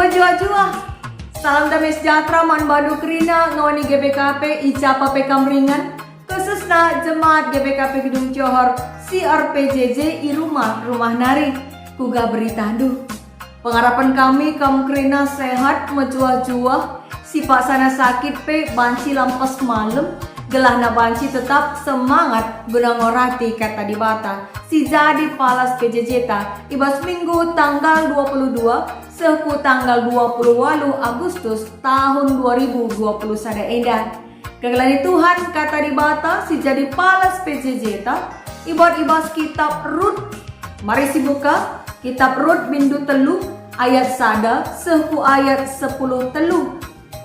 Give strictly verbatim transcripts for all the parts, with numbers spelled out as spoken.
Juah-juah. Salam damai sejahtera man bandu kerina ngawani G B K P i ja pe kam ringan, khususna jemaat G B K P Gedung Johor, C R P J J i rumah-rumah nari. Kuga beritandu? Pengarapen kami kam kerina sehat, mejuah-juah, sipaksana sakit pe banci lampes malem, gelahna banci tetap semangat guna ngorati Kata Dibata si jadi palas P J J ta i bas minggu tanggal dua puluh dua seh ku tanggal dua puluh waluh Agustus tahun dua ribu dua puluh sada enda. Kegeluhen Tuhan, Kata Dibata si jadi palas P J J ta ibuat i bas Kitap Rut. Mari sibuka Kitap Rut bindu telu ayat sada seh ku ayat sepuluh telu.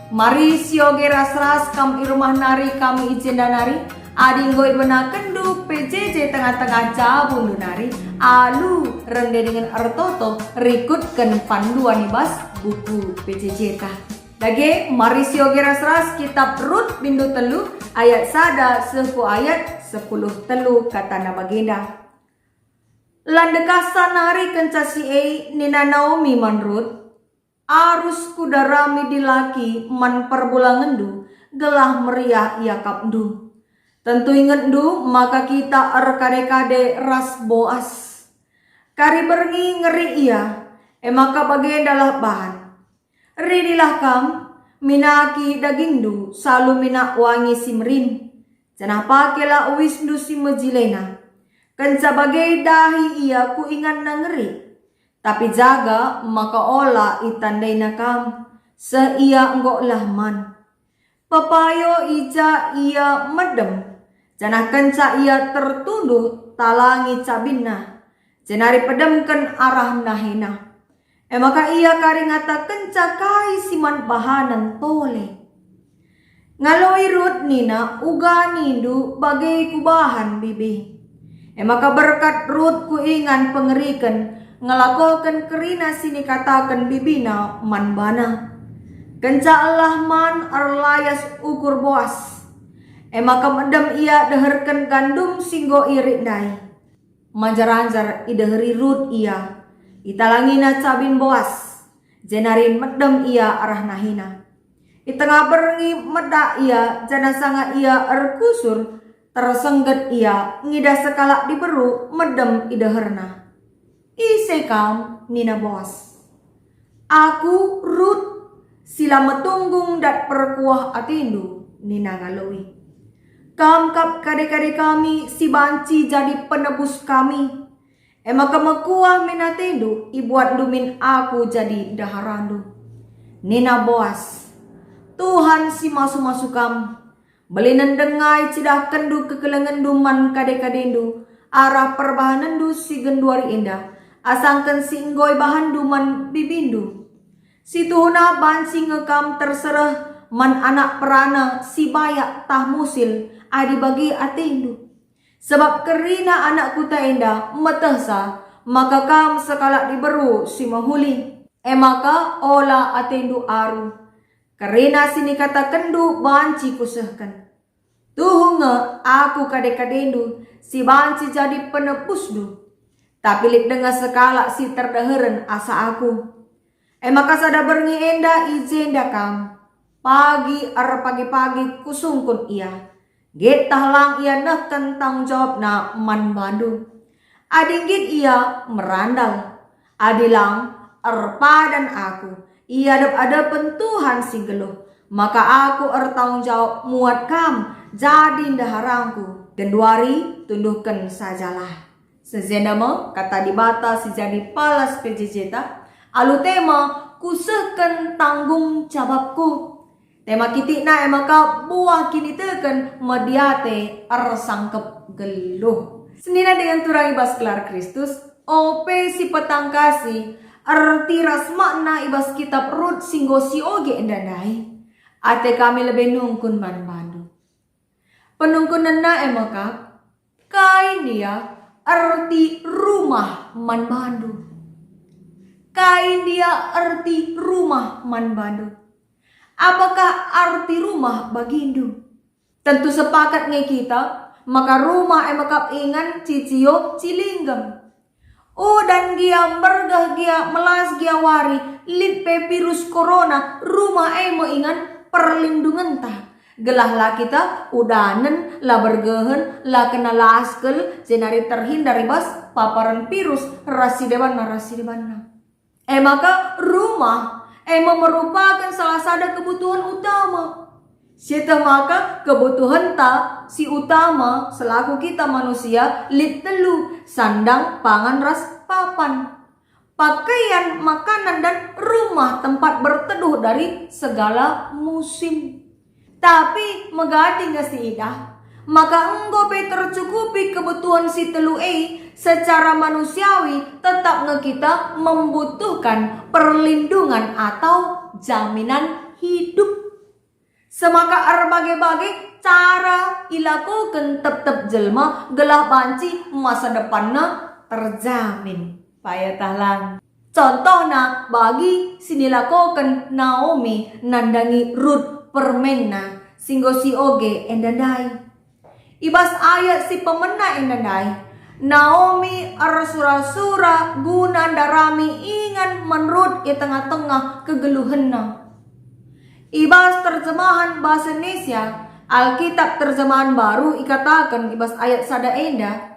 Mari sioge ras-ras kam i rumah nari, kami i jenda nari, adi enggo ibenakenndu P J J tengah-tengah jabundu nari, alu rende dingen ertoto rikutken panduan i bas buku P J J ta. Dage, mari sioge ras-ras Kitap Rut bindu telu ayat sada seh ku ayat sepuluh telu, katana bagenda. La ndekahsa nari kenca si e nina Naomi man Rut, "Arus kudarami dilaki man perbulangenndu, gelah meriah iakapndu. Tentu ingetndu maka kita erkade-kade ras Boas. Kari berngi ngeri ia, e maka bagendalah bahan. Ridilah kam, minaki dagingndu salu minak wangi si merim, janah pakelah uisndu si mejilena. Kenca bage dahi ia ku inganna ngeri, tapi jaga maka ola itandaina kam, seh ia enggo lah man. Pepayo i ja ia medem, janah kenca ia tertunduh talangi cabinna, jenari pedemken arah nahena. E maka ia kari ngatakenca kai si man bahanen tole." Ngaloi Rut nina, "Uga nindu bage kubahan, bibi." E maka berkat Rut ku ingan pengeriken, ngelakoken kerina si nikataken bibina man bana. Kenca elah man erlayas ukur Boas. E maka medem ia deherken gandum si enggo irit ndai. Manjar-anjar ideheri Rut ia, italangina cabin Boas, jenari medem ia arah nahena. I tengah berngi medak ia, janah sanga ia erkusur, tersengget ia ngidah sekalak diberu medem i deherna. "Ise kam?" nina Boas. "Aku Rut, si la metunggung dat perkuah atendu," nina ngaloi. "Kam kap kade-kade kami si banci jadi penebus kami. E maka mekuah min atendu, ibuatndu min aku jadi ndaharandu." Nina Boas, "Tuhan si masu-masu kam, belinen denga icidahkenndu kekelengenndu man kade-kadendu arah perbahanenndu si genduari enda, asangken si enggo ibahanndu man bibindu. Situhuna banci nge kam tersereh man anak perana si bayak tah musil adi bage atendu. Sabap kerina anak kuta enda metehsa maka kam sekalak diberu si mehuli. E maka ola atendu aru. Kerina si nikatakenndu banci kusehken. Tuhu nge aku kade-kadendu si banci jadi penebusndu. Tapi lit denga sekalak si terdeheren asa aku. E maka sada berngi enda i jenda kam, pagi erpagi-pagi kusungkun ia. Nggit tah lang ia nehken tanggung jawabna man bandu. Adi nggit ia merandal, adi lang erpadan aku i adep-adepen Tuhan si nggeluh, maka aku ertanggung jawab muat kam jadi ndeharangku. Genduari tunduhken sajalah. Sejenda me Kata Dibata si jadi palas P J J ta, alu tema kusehken tanggung jawabku. Tema kitikna e maka buah kiniteken mediate ersangkep geluh. Senina dengan turang i bas gelar Kristus, ope si petangkasi erti ras makna i bas Kitap Rut si enggo sioge enda ndai, ate kami lebe nungkun man bandu. Penungkunenna e maka, kai ndia erti rumah man bandu? Kai ndia erti rumah man bandu? Apakah arti rumah bagindu? Tentu sepakat nge kita maka rumah e mekap ingan cicio cilinggem. Udan gia, mbergeh gia, melas gia wari, lit pe virus korona, rumah e me ingan perlindungenta. Gelah la kita udanen, la bergehen, la kena laskel, jenari terhindar i bas paparen virus ras si debanna ras si debanna. E maka rumah e me merupaken salah sada kebutuhan utama. Sieteh maka kebutuhenta si utama selaku kita manusia lit telu, sandang, pangan, ras papan. Pakaian, makanan, dan rumah tempat berteduh dari segala musim. Tapi megati nge siidah, maka enggo pe tercukupi kebutuhan si telu e secara manusiawi, tetap nge kita membutuhkan perlindungan atau jaminan hidup. Semaka erbage-bage cara ilakoken tep-tep jelma gelah banci masa depanna terjamin. Payatah lang. Contohna bagi si nilakoken Naomi nandangi Rut permenna si enggo sioge enda ndai. I bas ayat si pemena enda ndai, Naomi ersura-sura guna ndarami ingan man Rut i tengah-tengah kegeluhenna. I bas terjemahan bahasa Indonesia, Alkitab terjemahan baru ikataken i bas ayat sada enda,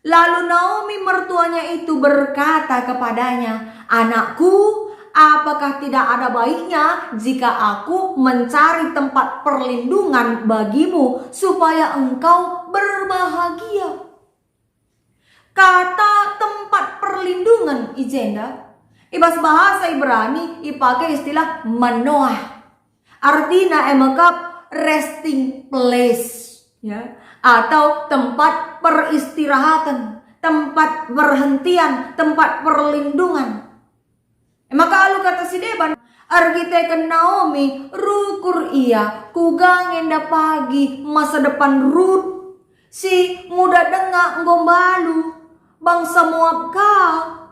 lalu Naomi mertuanya itu berkata kepadanya, "Anakku, apakah tidak ada baiknya jika aku mencari tempat perlindungan bagimu supaya engkau berbahagia?" Kata tempat perlindungan i jenda, i bas bahasa Ibrani ipake istilah manoah. Artina e mekap resting place, ya, atau tempat peristirahaten, tempat berhentian, tempat perlindungan. E maka alu kata si deban, erkiteken Naomi rukur ia kuga nge enda pagi masa depan Rut si nguda denga enggo mbalu, bangsa Moab ka.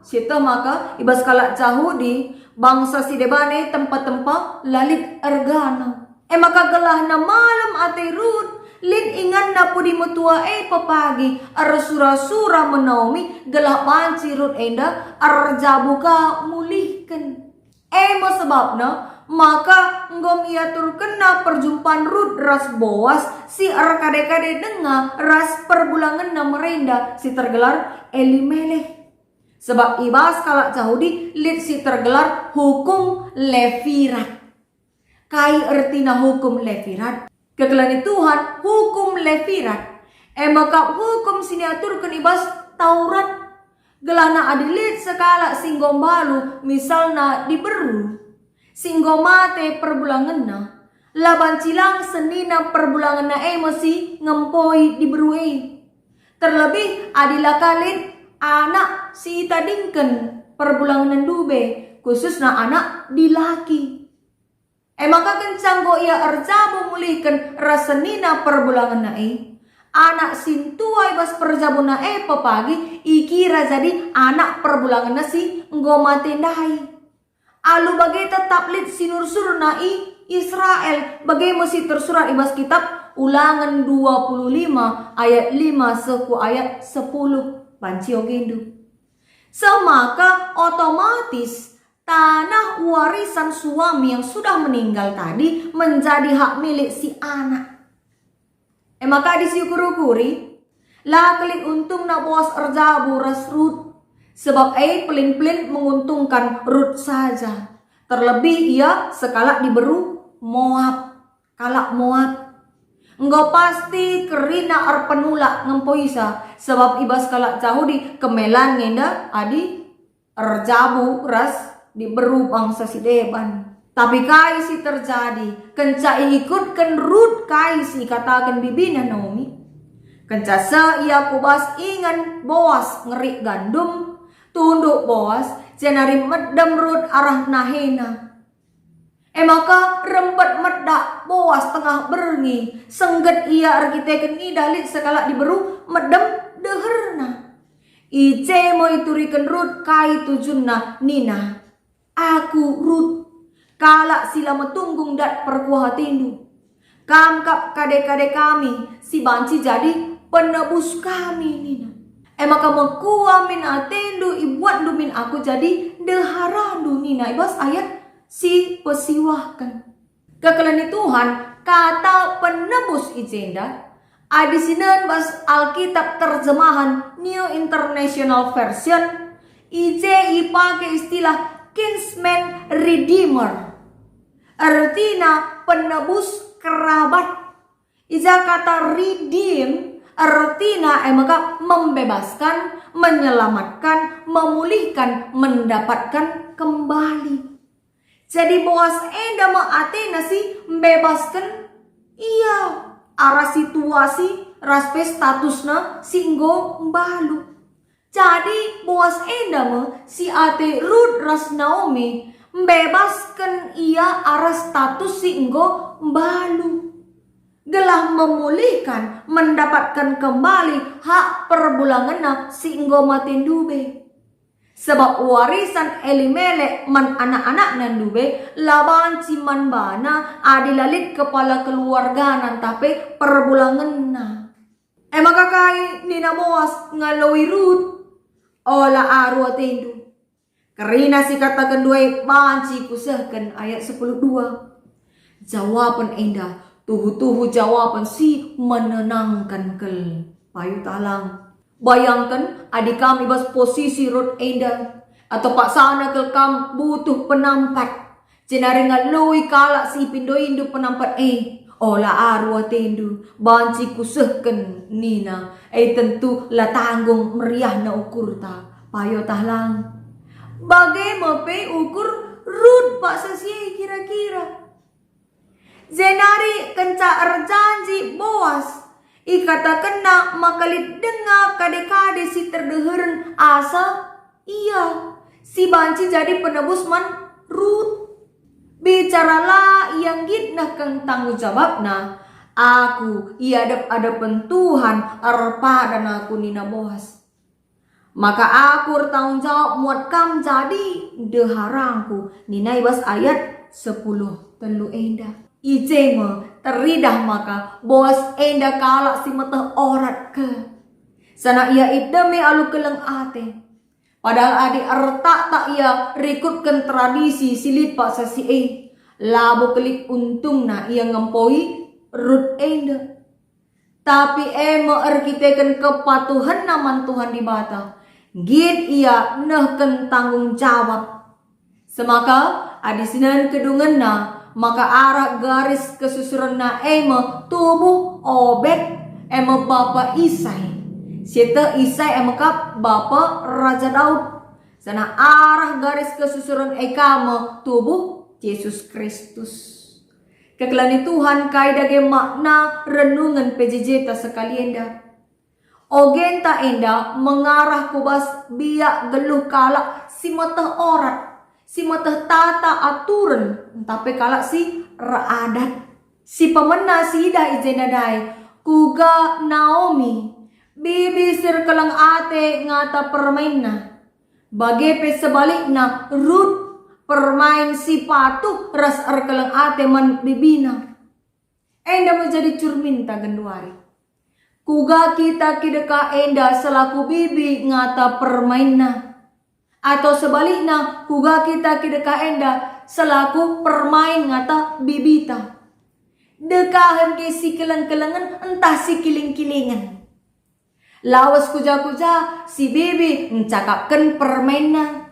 Sieteh maka i bas kalak Jahudi, bangsa si deban e tempa-tempa la lit ergana. E maka gelahna malem ate Rut, lit inganna pudi metua e pepagi, ersura-sura me Naomi gelah banci Rut enda erjabu ka mulihken. E me sebabna maka enggo iaturkenna perjumpan Rut ras Boas si erkade-kade denga ras perbulangenna merenda si tergelar Elimelek. Sebab i bas kalak Jahudi lit si tergelar hukum Levirat. Kai ertina hukum Levirat? Kekelengen Tuhan, hukum Levirat, e mekap hukum si niaturken i bas Taurat. Gelahna adi lit sekalak si enggo mbalu, misalna diberu, si enggo mate perbulangenna, la banci lang senina perbulangenna e me si ngempoi diberu e. Terlebih adi la ka lit anak si itadingken perbulangenna ndube, khususna anak dilaki. E maka kenca enggo ia erjabu mulihken ras senina perbulangenna e, anak si ntua i bas perjabuna e pepagi ikira jadi anak perbulangenna si enggo mate ndai. Alu bage tetap lit sinursur-surna i Israel, bage me si tersurat i bas kitab Ulangen dua puluh lima ayat lima seh ku ayat sepuluh. Banci ogendu. Semaka otomatis tanah warisan suami yang sudah meninggal tadi menjadi hak milik si anak. E maka adi siukur-ukuri, la kel lit untungna Boas erjabu ras Rut, sebab e pelin-pelin menguntungkan Rut saja. Terlebih ia sekalak diberu Moab, kalak Moab. Enggo pasti kerina erpenulak ngempoisa, sebab i bas kalak Jahudi kemelan nge enda adi erjabu ras diberu bangsa si deban. Tapi kai si terjadi kenca iikutken Rut kai si ikataken bibina Naomi? Kenca seh ia ku bas ingan Boas ngerik gandum, tunduk Boas, jenari medem Rut arah nahena. E maka rempet medak Boas tengah berngi, sengget ia erkiteken ngidah lit sekalak diberu medem deherna. I je me ituriken Rut kai tujunna nina, "Aku Rut, kalak si la metunggung dat perkuah atendu. Kam kap kade-kade kami si banci jadi penebus kami," nina. E maka mekuah min atendu, ibuatndu min aku jadi ndeharandu, nina i bas ayat si pesiwahken. Kekelengen Tuhan, kata penebus i jenda, adi sinen bas Alkitab terjemahan New International Version, i je ipake istilah kinsman redeemer, ertina penebus kerabat. I ja kata redeem ertina e maka membebaskan, menyelamatkan, memulihkan, mendapatkan kembali. Jadi Boas enda me atena si mbebasken ia arah situasi ras pe statusna si enggo mbalu. Jadi Boas enda me si ate Rut ras Naomi mbebasken ia arah status si enggo mbalu, gelah memulihkan, mendapatkan kembali hak perbulangenna si enggo mate ndube. Sebab warisan Elimelek man anak-anakna ndube la banci man bana adi la lit kepala keluargana ntah pe perbulangenna. E maka kai nina Boas ngaloi Rut, "Ola aru atendu. Kerina si kataken ndube banci kusehken," ayat sepuluh dua. Jawapen enda tuhu-tuhu jawapen si menenangkan kal. Payo talang. Bayangken adi kam i bas posisi Rut enda, atau paksana kal kam butuh penampat, jenari ngaloi kalak si ipindoindu penampat e, "Ola aru atendu, banci kusehken," nina, e tentu la tanggung meriahna ukurta. Payo talang. Bage me pe ukur Rut paksa si e kira-kira. Jenari kenca erjanji Boas, ikatakenna maka lit denga kade-kade si terdeheren asa ia si banci jadi penebus man Rut. Bicara la ia nggit nehken tanggung jawabna, "Aku iadep-adepen Tuhan erpadan aku," nina Boas. "Maka aku ertanggung jawab muat kam jadi ndeharangku," nina i bas ayat sepuluh telu enda. I je me teridah maka Boas enda kalak si meteh orat kal. Sanga ia idemi alu keleng ate. Padahal adi ertaktak ia rikutken tradisi si lit paksa si e, labo kelit untungna ia ngempoi Rut enda. Tapi e me erkiteken kepatuhenna man Tuhan Dibata, nggit ia nehken tanggung jawab. Semaka adi sinen kedungenna, maka arah garis kesusurenna e me tubuh Obed, e me bapa Isai. Sieteh Isai e me kap bapa Raja Daud. Sanga arah garis kesusuren e ka me tubuh Jesus Kristus. Kekelengen Tuhan, kai dage makna renungen P J J-ta sekali enda? Ogenta enda mengarah ku bas biak geluh kalak si meteh orat, si meteh tata aturen, ntah pe kalak si eradat. Si pemena siidah i jenda ndai, kuga Naomi, bibi si erkeleng ate ngata permainna. Bage pe sebalikna, Rut permain si patuh ras erkeleng ate man bibina. Enda me jadi cerminta genduari. Kuga kita kidekah enda selaku bibi ngata permainna? Atau sebalikna, kuga kita kidekah enda selaku permain ngata bibita? Dekahen ke si keleng-kelengen ntah si kiling-kilingen? Lawes kuja-kuja si bibi ncakapken permainna.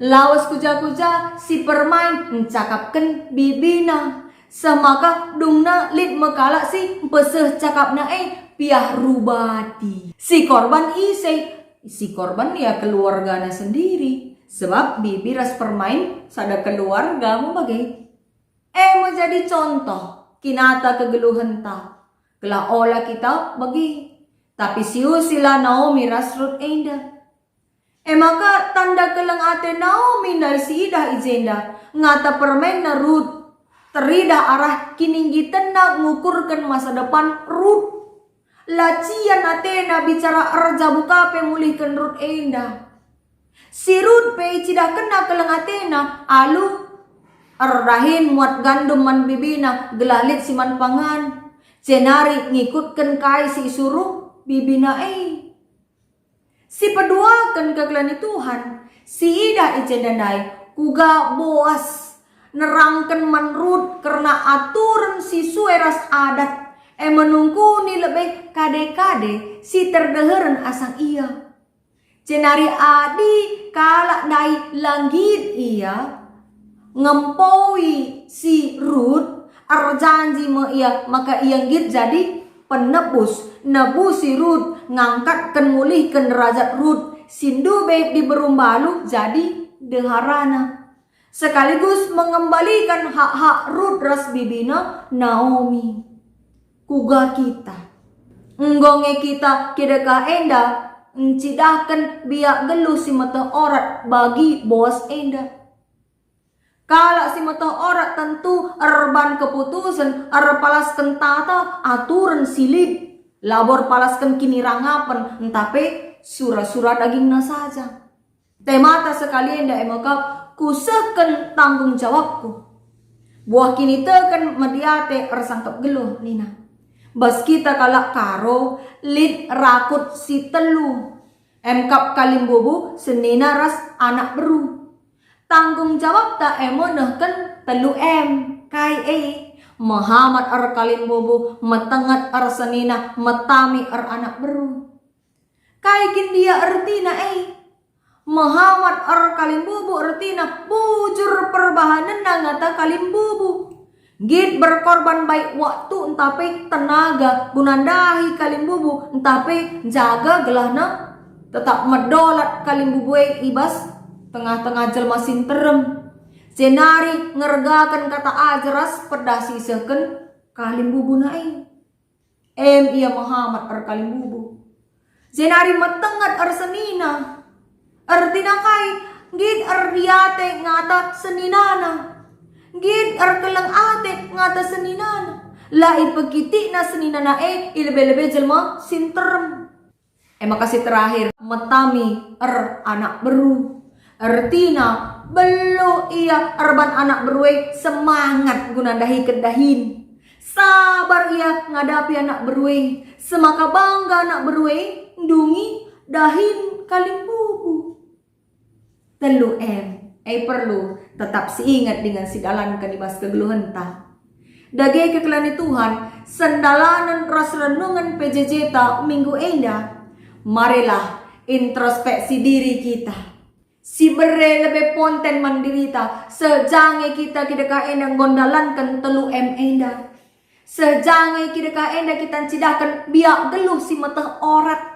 Lawes kuja-kuja si permain ncakapken bibina. Seh maka dungna lit me kalak si mpeseh cakapna e piah rubati. Si korban ise? Si korban ya keluargana sendiri. Sebab bibi ras permain sada keluarga me bage. E me jadi contoh kinata kegeluhenta, gelah ola kita bage. Tapi siusilah Naomi ras Rut enda. E maka tanda keleng ate Naomi ndai siidah i jenda, ngata permainna Rut, teridah arah kininggitenna ngukurken masa depan Rut. La cian atena bicara erjabu ka pe mulihken Rut enda. Si Rut pe icidahkenna keleng atena alu erdahin muat gandum man bibina gelah lit si man pangan, jenari ngikutken kai si isuruh bibina e. Si peduaken kekelengen Tuhan, si idah i jenda ndai, kuga Boas nerangken man Rut kerna aturen si sue ras adat, e menungkuni lebe kade-kade si terdeheren asang ia. Jenari adi kalak ndai la nggit ia ngempoi si Rut, erjanji me ia maka ia nggit jadi penebus, nebusi Rut, ngangkatken mulihken derajat Rut si ndube diberu mbalu jadi deharana, sekaligus mengembalikan hak-hak Rut ras bibina Naomi. Kuga kita? Enggo nge kita kidekah enda ncidahken biak geluh si meteh orat bagi Boas enda. Kalak si meteh orat tentu erban keputusen erpalasken tata aturen si lit, labo erpalasken kinirangapen ntah pe sura-sura dagingna saja. Temata sekali enda e me kap, kusehken tanggung jawabku. Buah kiniteken mediate ersangkep geluh nina, bas kita kalak Karo lit rakut si telu, em kap kalimbubu, senina ras anak beru. Tanggung jawabta e me nehken telu M, kai e? Mehamat erkalimbubu, metenget ersenina, metami eranak beru. Kai kin ndia ertina e? Mehamat erkalimbubu ertina bujur perbahanenna ngata kalimbubu. Nggit berkorban baik waktu ntah pe tenaga guna ndahi kalimbubu ntah pe njaga gelahna tetap medolat kalimbubu e i bas tengah-tengah jelma si nterem. Jenari ngergaken kata ajar ras pedah si isehken kalimbubuna e. Em ia mehamat erkalimbubu. Jenari metenget ersenina. Ertina kai? Nggit erdiate ngata seninana. Nggit erkeleng ate ngata seninana. La ipekitikna seninana e i lebe-lebe jelma si nterem. E maka si terakhir, metami eranak beru. Ertina, beluh ia erban anak beru e semangat guna ndahiken dahin. Sabar ia ngadapi anak beru e, semaka bangga anak beru e ndungi dahin kalimbubu. Telu M, e perlu tetap siinget dingen sidalanken i bas kegeluhenta. Dage kekelengen Tuhan, sendalanen ras renungen P J J ta minggu enda, marilah introspeksi diri kita. Si bere lebe ponten man dirita, seh ja nge kita kidekah enda enggo ndalanken telu M enda. Seh ja nge kidekah enda kita ncidahken biak geluh si meteh orat.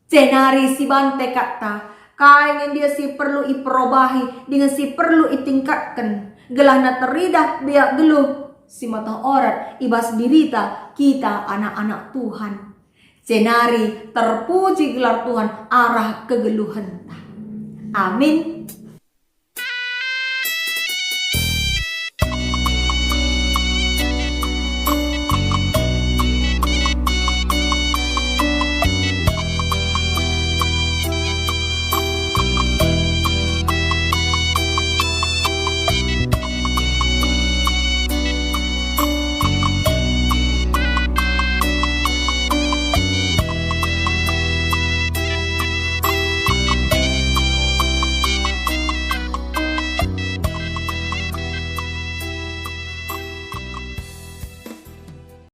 Jenari siban tekadta, kai nge ndia si perlu iperobahi dingen si perlu itingkatken, gelahna teridah biak geluh si meteh orat i bas dirita kita anak-anak Tuhan. Jenari terpuji gelar Tuhan arah kegeluhenta. Amin.